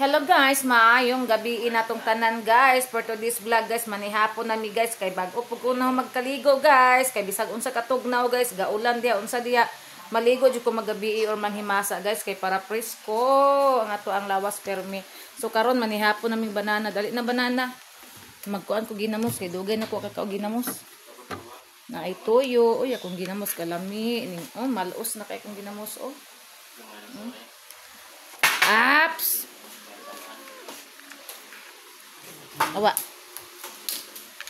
Hello guys, maayong gabi natong tanan guys. For today's vlog guys, manihapon na mi guys kay bag-o pud ko na magkaligo guys. Kay bisag unsa katugnaw guys, gaulan diha unsa diha. Maligo jud ko magabi or manghimasa guys kay para presko ang ato ang lawas permi. So karon manihapon naming banana, dali na banana. Magkuan ko ginamos kay dugay na ko kakao ginamos. Na ay tuyo, uy akong ginamos kalami ning oh malos na kay akong ginamos oh. Apps. Awa.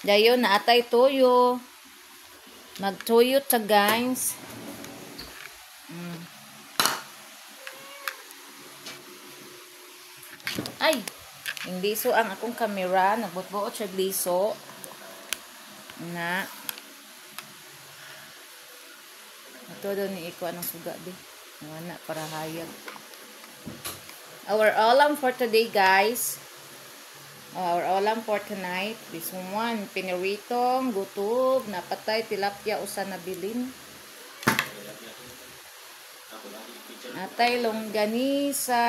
Dayon na atay toyo. Magtoyo ta guys. Ay, hindi so ang akong camera nagbot-buot siya liso. Na. Ito daw ni iko anong suga di. Wala para hayag. Our ulam for today guys. Our ulam for tonight, this one, piniritong, gutob, napatay, tilapia, usa na bilin. Natay longganisa.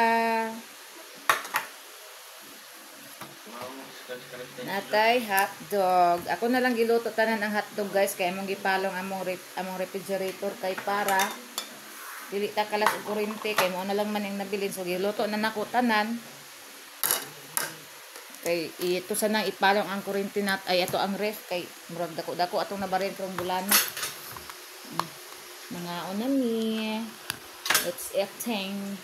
Natay hotdog. Ako na lang giluto tanan ang hotdog guys, kay among gipalong among refrigerator kay para dili ta kalas og kuryente kay mao na lang man ang nabilin. So giluto na nako tanan. Kay ito sana ipalong ang kuryente nat ay ato ang ref kay murag dako-dako atong nabarin karong bulana. Mga una mi. Let's eating.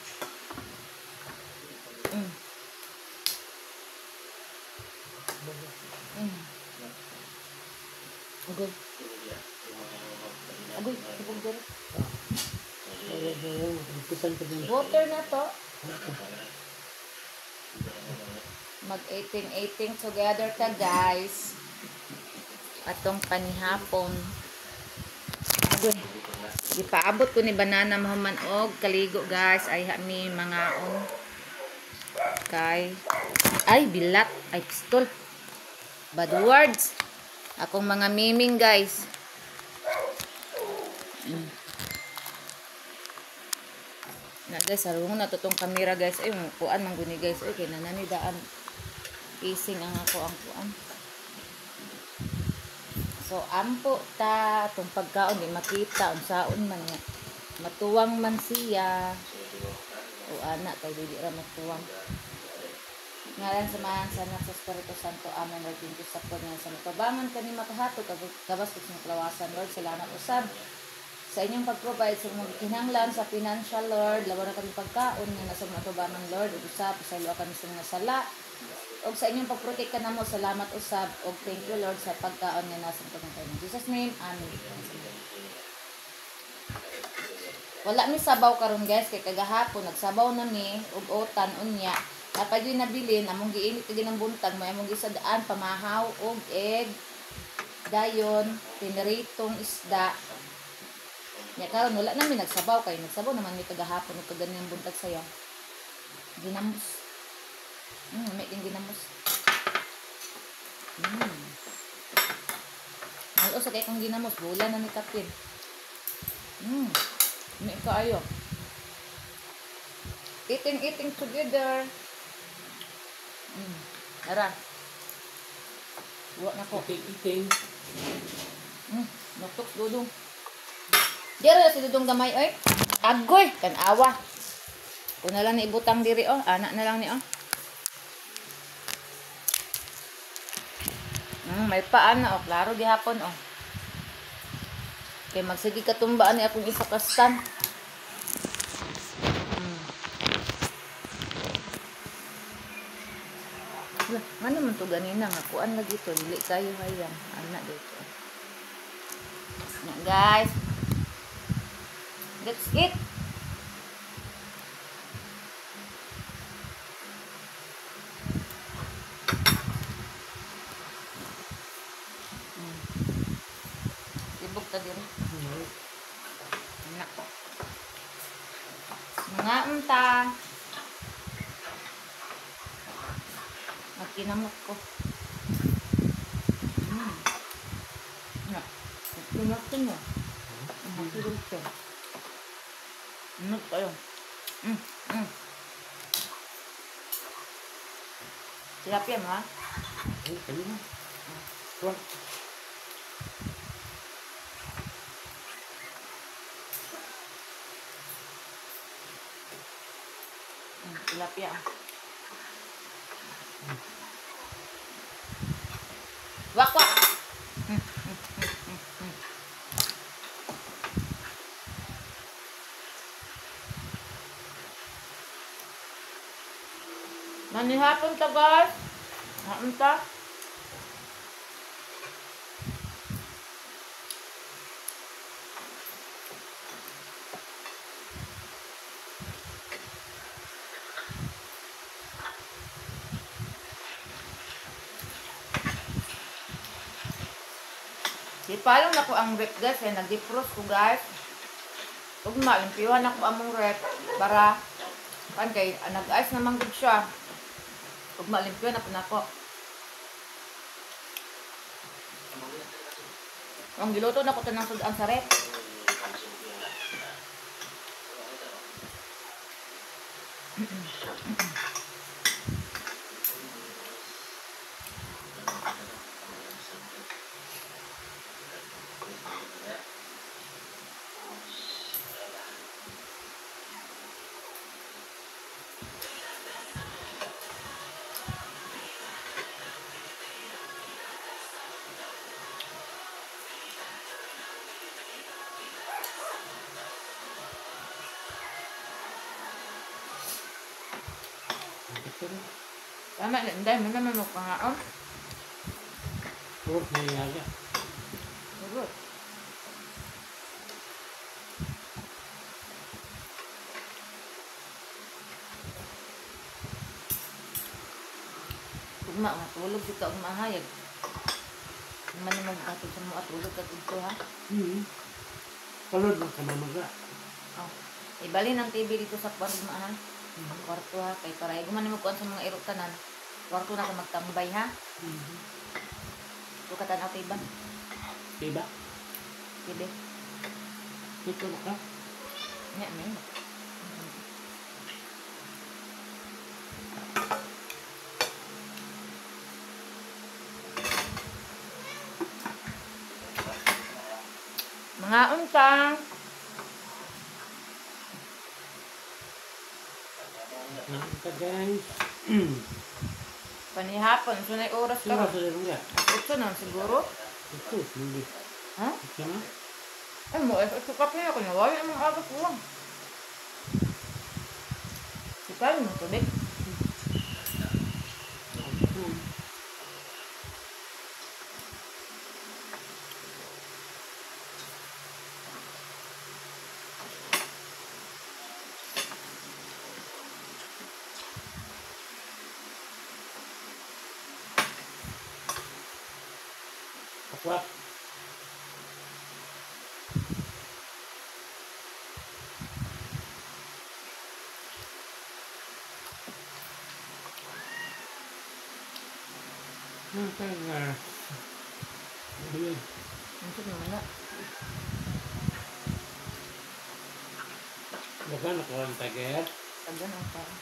Agoy. Agoy, ibog dere. Water na to. Mag-eating together ta guys. Atong panihapon. Agoy. Gipaabot ko ni banana mahuman og kaligo guys. Ay ha mi mangaon. Kay ay bilat ay pistol. Bad words. Akong mga miming guys. Na guys, sarungon na to tong camera guys. Ay kuan man guni guys. Ay kay nanani daan. Ising ang ako ang kuan. So ampo ta atong pagkaon di makita unsaon man nga. Matuwang man siya. O ana kay dili ra matuwang. Ngalan sa Amahan, sa Anak, sa Espiritu Santo. Amen. Lord, thank you sa pagkaon sa matabangan kani makahatod kabas sa kalawasan. Lord, salamat usab sa inyong pag-provide sa mga kinahanglan sa financial, Lord. Lawan na kami pagkaon nga nasa mga tubangan, Lord. Ug usab pasaylo kami sa mga sala. Og sa inyong pag-protect kanamo, salamat usab. Og thank you, Lord, sa pagkaon nga nasa mga tubangan. In Jesus name, amen. Wala mi sabaw karon guys kay kagahapon nagsabaw na mi og otan unya. Kapag yun nabilin, among giinit lagi ng buntag, may among gisadaan, pamahaw, og egg, dayon, piniritong isda. Ya karon wala na mi nagsabaw kay nagsabaw naman mi kagahapon og kaganyan buntag sayo. Ginamos. May ding ginamos. Malo sa kay kong ginamos, bula na ni kapin. May kaayo. Eating together. Tara. Buwa na ko. Eating. Nuktok dudong. Diri si dudong gamay oy. Agoy, kan-awa. Ko na lang ni ibutang diri oh, anak na lang ni oh. May paan na oh, klaro gihapon oh. Kay magsige katumbaan ni akong isa ka stand. Nga naman to ganina nga kuan lagi to dili kayo hayang ana dito. Na guys. Let's eat. Ibog ta diri. Anak. Mga unta. Magkinamot ko. Na. Magkinamot mo. Magkinamot. Ano kayo? Tilapia mo ha? Ay, kanina. Tuwa. Tilapia. Wak wak. Manihapon ta guys. Hapon ta. Ipalong na ko ang rep guys, kaya nag-defrost ko guys. Ugma, limpiwan ako among rep para kan kay nag-ice naman gud siya. Ugma, limpiwan na po nako. Ang giluto na ko tanang sudan sa rep. Tama, hindi mo naman magpangaon. Purot na iyaga. Purot. Ugma, matulog si ka ugmahayag. Naman na magbatog sa mga tulog ka dito ha? Palod lang ka mamaga. Oh. Ibalin ang TV dito sa kwarto ugma ha? Kwarto ha, kay para gumanin mo kuan sa mga irok tanan. Kwarto na ako magtambay ha. Ito ka tanaw kay ba? Diba? TV. Dito na ka? Nya, may. Mga untang. Mga guys. Panihapon, so na oras ka. Sino sa laro? Ito na siguro. Ito, hindi. Ha? Ito na? Ay mo, ito kape ako na. Wala namang abot ko lang. Ikaw mo tubig. Akwak. Unsa naman na? Dagan ako ang tagat. Tagan ang tao.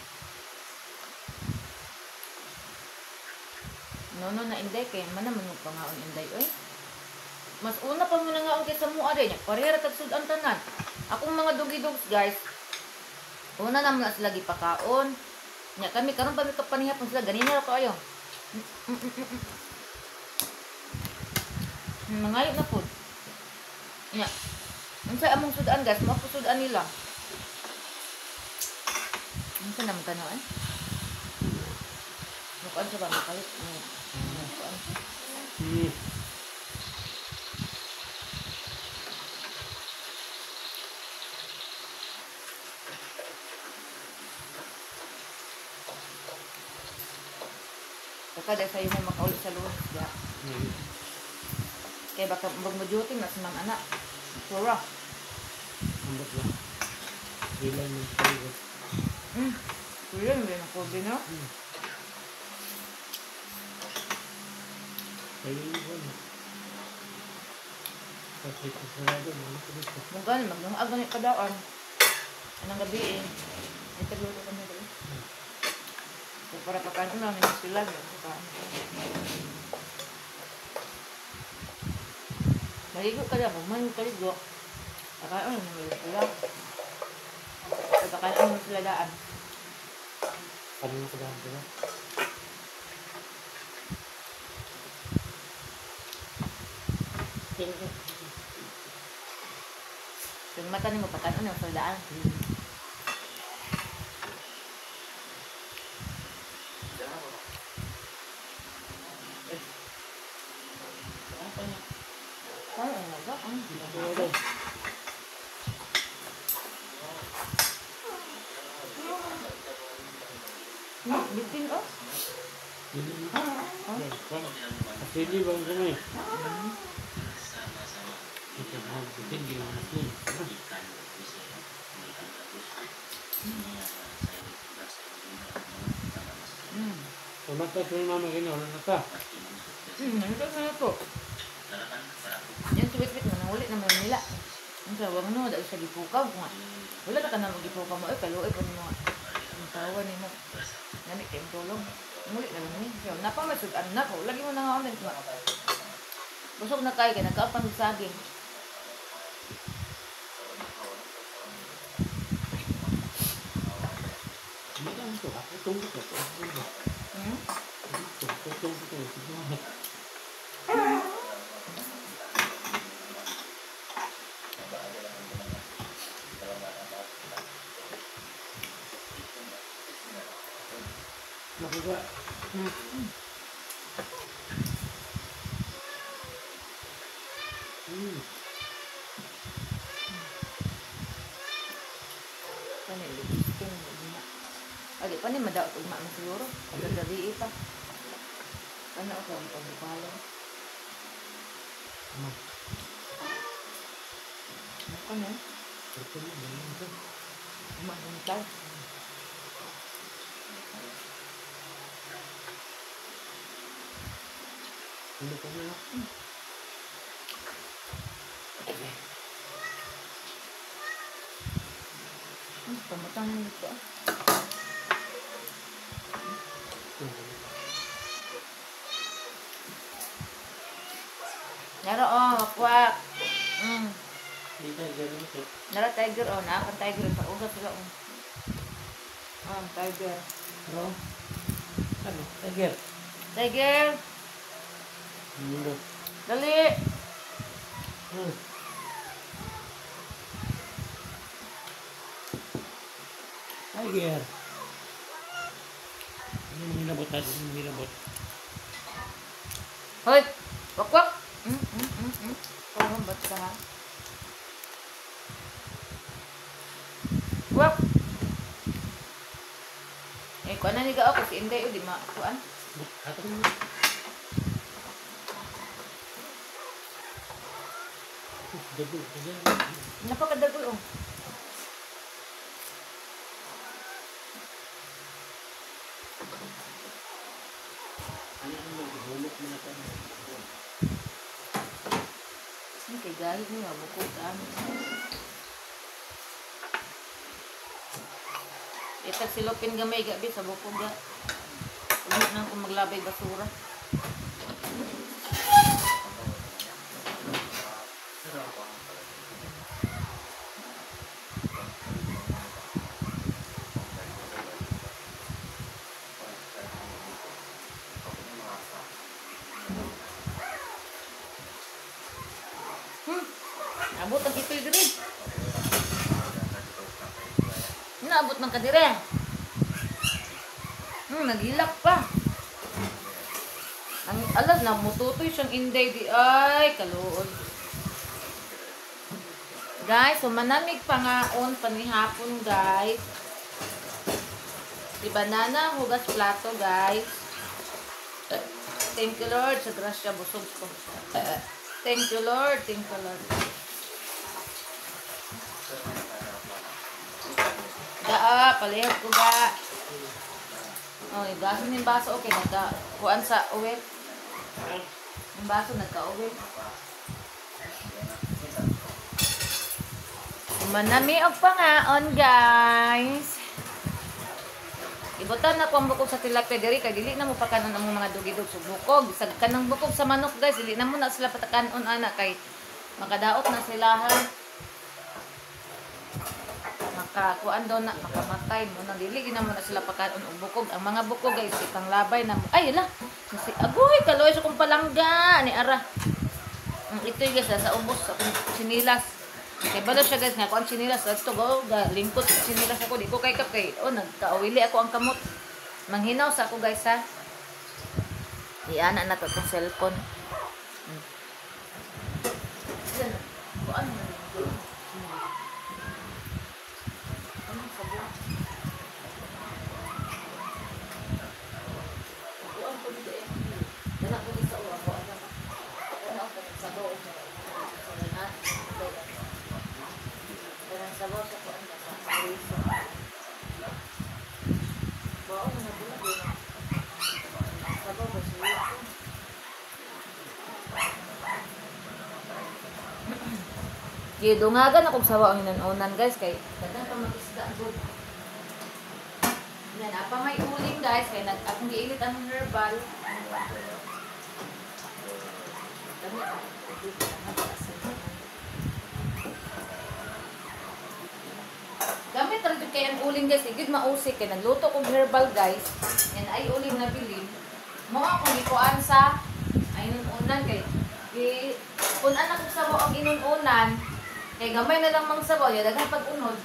No, no, na inday kay man naman mo pangaon inday oy. Mas una pa mo na ngaon kaysa mo aday niya. Parehara tag sud-an tanan. Akong mga dugi-dogs guys. Una naman na sila gipakaon. Nya kami karon pa mi kapanihapon sila ganina ra kaayo. Mangayo na pud. Nya. Unsa among sud-an guys, mao po sud-an nila. Unsa naman kano eh? Mukuan sa ba makalit? Mukuan. Baka dahil sa'yo mo makauli sa luwas. Ya. Kaya baka mag-duty na si Ma'am Ana. Sure. Ambot lang. Bilang ng COVID. Bilang ng COVID, no? Kaya yun. Kasi kasarado, mga dito. Magkano, magdungag na kadaan. Anong gabi eh. May tagluto kami doon. So, para pagkain lang nila sila. Maligo ka lang. Kung man kaligo, pagkain lang nila sila. Pagkain mo sila daan. Ano mo ka daan sila? Yung mata ni mo, pagkain mo sila daan. Bitin oh. Asili bang kami? Ito bang bitin di mana sih? Wala ta sa mama gini wala na ta. Nandito na to. Yan tuwit-wit mo nanguli na Manila. Ang sawang no dahil sa gipukaw nga. Wala na ka na magipukaw mo ay kaluoy pa nimo. Ang tawa nimo. Nami kay tulong. Muli na lang ni. So, napamasug-an na ko. Lagi mo na nga ako. Busog na kayo kay nagkaapan og saging. Adi pa ni madaot ugma man siguro. Pagkagabi pa. Ano ako ang pagbukalan. Ano na? Mahintay. Pamutang nito. Naro oh, wakwak. Naro tiger oh, naa kang tiger sa ugat sila oh. Oh, tiger. Bro. Ano? Tiger. Tiger. Dali. Tiger. Ano nilabot tayo? Nilabot. Hoy! Wakwak! Parang ba't ka ha? Wak! Eh, kuan na niga ako. Si Inday o, di makuan. Napakadagol oh. Kay gahit niya, bukod sa amin. Itag silopin gamay gabi sa bukod ga. Huwag na akong maglabay basura. Abot ang ito'y diri. Naabot man ka dire. Naghilak pa. Ang alas na mututoy siyang Inday di ay kaluod. Guys, so manamig pangaon panihapon guys. Si banana hugas plato guys. Thank you Lord sa grasya busog ko. Thank you Lord, thank you Lord. Gaa, palihog ko ga. Oh, gaso ni baso okay nagka kuan sa uwi. Yung baso nagka-uwi. Manami og pangaon guys. Ibutan na ko ang bukog sa tilapia diri kay dili na mo pakanon ang mga dugidog sa bukog. Bisag kanang bukog sa manok guys, dili na mo na sila patakanon ana kay makadaot na sila ha. Makakuan daw na makamatay mo na dili gina mo na sila pakanon og bukog. Ang mga bukog guys ipanglabay na mo. Ay la, si agoy kaloy sa kong palangga ni ara. Ito guys sa ubos akong sinilas. Kay balo siya guys nga kuan sinilas adto go lingkot sinilas ako di ko kay kap kay oh nagkaawili ako ang kamot. Manghinaw sa ako guys ha. Iana na to tong cellphone. Kuan man. Anong sabon? Kuan ko dito eh. Dala ko sa uwa ko ana. Ako na ako sabaw sa na. Sabaw sa kuan ba sa riso. Bao na bulag eh. Sabaw ba siya? Gidungagan akong sabaw ang inanunan guys kay daghan pa mag-isda gud. Yan apa may uling guys kay nag akong giilit ang herbal. Dami gamit ra jud kay ang uling guys, igid mausik kay nagluto kog herbal guys. Yan ay uling na bilin. Mo akong gikuan sa inununan kay gi kun anak kog sabaw ang inununan kay gamay na lang mang sabaw ya daghan pag-unod.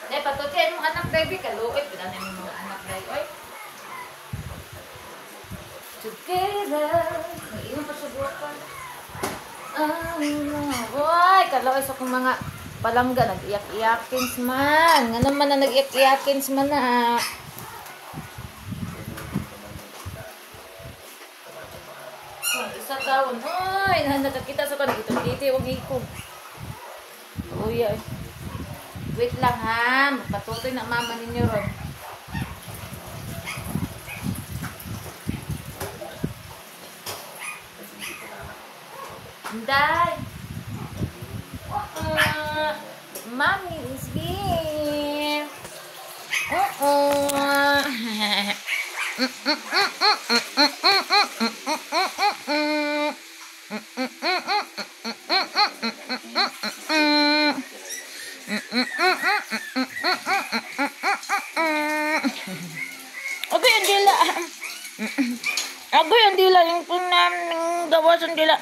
Dai patuti imong anak baby kaluoy pud ana imong mga anak dai oy. Together, may pa siya buwakan. Ay, kaluoy sa akong mga palangga nag-iyak-iyakins man. Nga naman na nag-iyak-iyakins man na. Isa tawon. Oy, nakakita sa kan itong-iti og ikog. Uy, ay. Wait lang ha, magpatutoy na mama ninyo ron. Inday! Mommy is here! Agoy ang dila. Agoy ang dila yung punam ng gawas ang dila.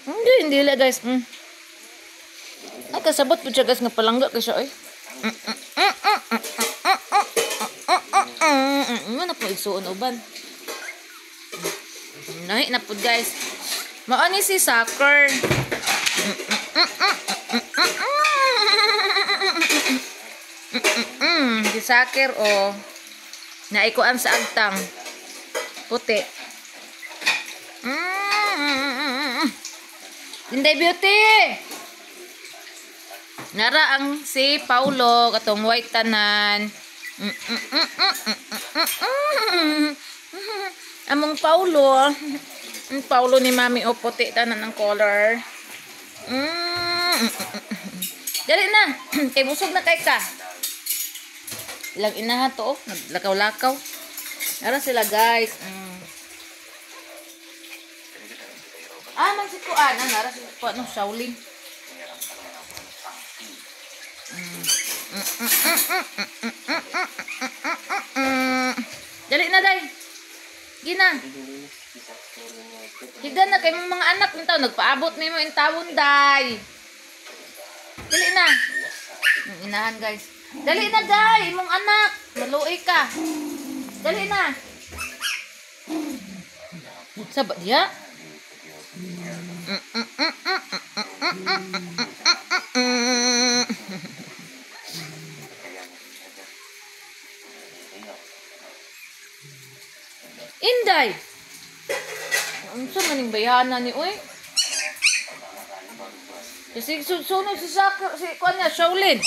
Hindi ang dila guys. Ay kasabot po siya guys nga palangga kay siya ay. Ano na po igsuon uban. Nahi na po guys. Mao ni si soccer. Si soccer o naikuan sa agtang puti. Inday Beauty. Nara ang si Paulo katong white tanan. Among Paulo. Ang Paulo ni Mami o puti tanan ang color. Dali na. Kay busog na kay ka. Ilang inahan to oh. Naglakaw-lakaw. Nara sila guys. Ah, man si Kuan. Ah, nara si Kuan. No, Shaolin. Dali na, day. Gina. Higda na kay mga anak ng tao. Nagpaabot na mo yung tawon, day. Dali na. Inahan, guys. Dali na, day. Imong anak. Maluoy ka. Dali na. Saba diya? Inday. Ning bayhana ni oy. Kasi sunod si Saka, si kuan niya, Shaolin.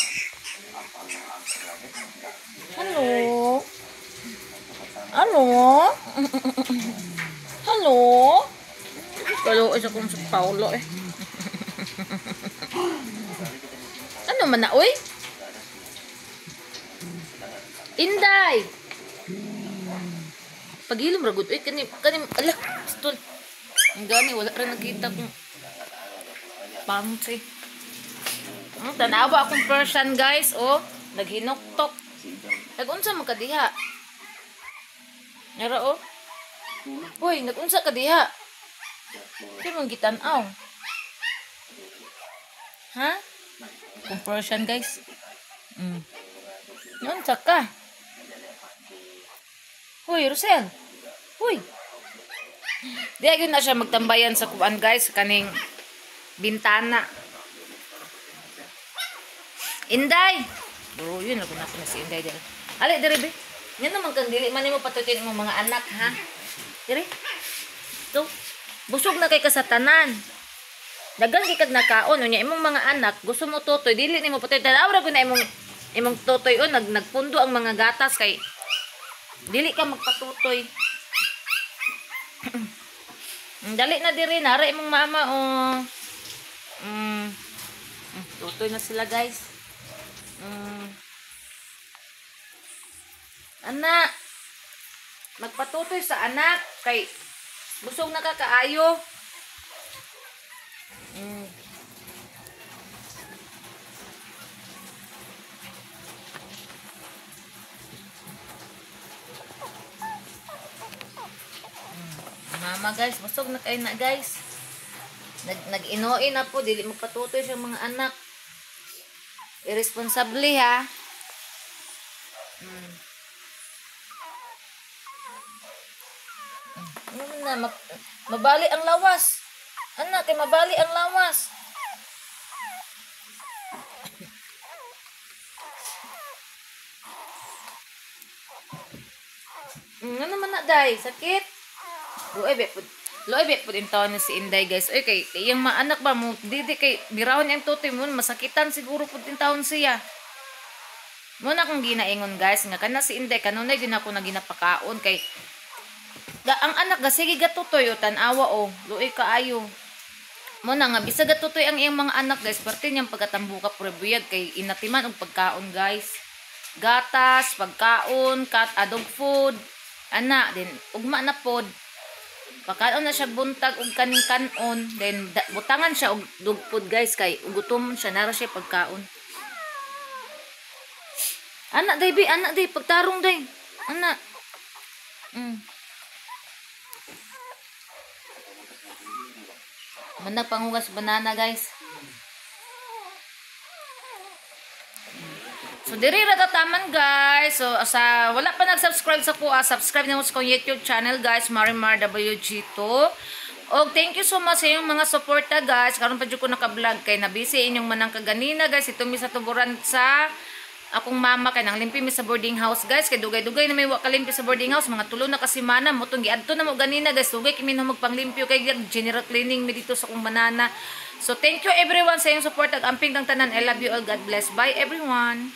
Hello. Hello. Hello. Kalo isa kong sa Paulo eh. Ano man na oy? Inday. Pagilom ra gud oy kani kani ala pistol. Ang gani wala ra nakita kung pangsi. Tanawa akong Persian guys, oh, naghinuktok. Nagunsa man ka diha? Nara oh. Hoy, nagunsa ka diha? Di man gitan-aw. Ha? Akong Persian guys. Naunsa ka? Hoy, Rosel. Hoy. Di gyud na siya magtambayan sa kuan guys, kaning bintana. Inday. Bro, yun lagun ako na si Inday diri. Ali diri be. Nya naman kang dili man nimo patutin imong mga anak ha. Diri. To. Busog na kay ka sa tanan. Dagan kay kag nakaon unya imong mga anak gusto mo totoy dili nimo patutin. Tan-aw ra gud na imong totoy on nagpundo ang mga gatas kay dili ka magpatutoy. Dali na diri nara imong mama oh. Tutoy na sila guys. Anak, magpatutoy sa anak kay busog na ka kaayo. Mama guys, busog na kayo na guys. Nag-inoin na po, dili magpatutoy sa mga anak. Irresponsable ha. Ano na, mabali ang lawas. Anak, kay mabali ang lawas. Ano man na, day? Sakit? Luoy, be, pud. Luoy, be, pud intaw na si Inday, guys. Oy, kay iyang maanak ba mo, didi kay birahon niyang tutoy mo, masakitan siguro pud intawon siya. Muna akong ginaingon, guys, nga kana si Inday, kanunay din ako na ginapakaon kay ang anak ga sige ga tutoy o tan-awa o, luoy kaayo. Muna nga bisag ga tutoy ang iyang mga anak, guys, parte niyang pagkatambuka puro buyag kay inatiman og pagkaon, guys. Gatas, pagkaon, cat dog food, ana din ugma na pod. Pagkaon na siya buntag og kaning kanon, then butangan siya og dog food guys kay gutom siya nara siya pagkaon. Anak day bi, anak day pagtarong day. Anak. Manag panghugas banana guys. So diri ra tataman guys. So sa wala pa nag-subscribe sa ko, subscribe na mo sa kong YouTube channel guys, Marimar WG2. Og thank you so much sa inyong mga suporta guys. Karon pa jud ko naka-vlog kay na busy inyong manang kaganina guys. Ito mi sa tuburan sa akong mama kay nang limpi mi sa boarding house guys. Kay dugay-dugay na may wa kalimpi sa boarding house, mga tulo na ka semana mo tong giadto na mo ganina guys. Dugay kami na magpanglimpyo kay general cleaning mi dito sa akong banana. So thank you everyone sa inyong support ag amping kang tanan. I love you all. God bless. Bye everyone.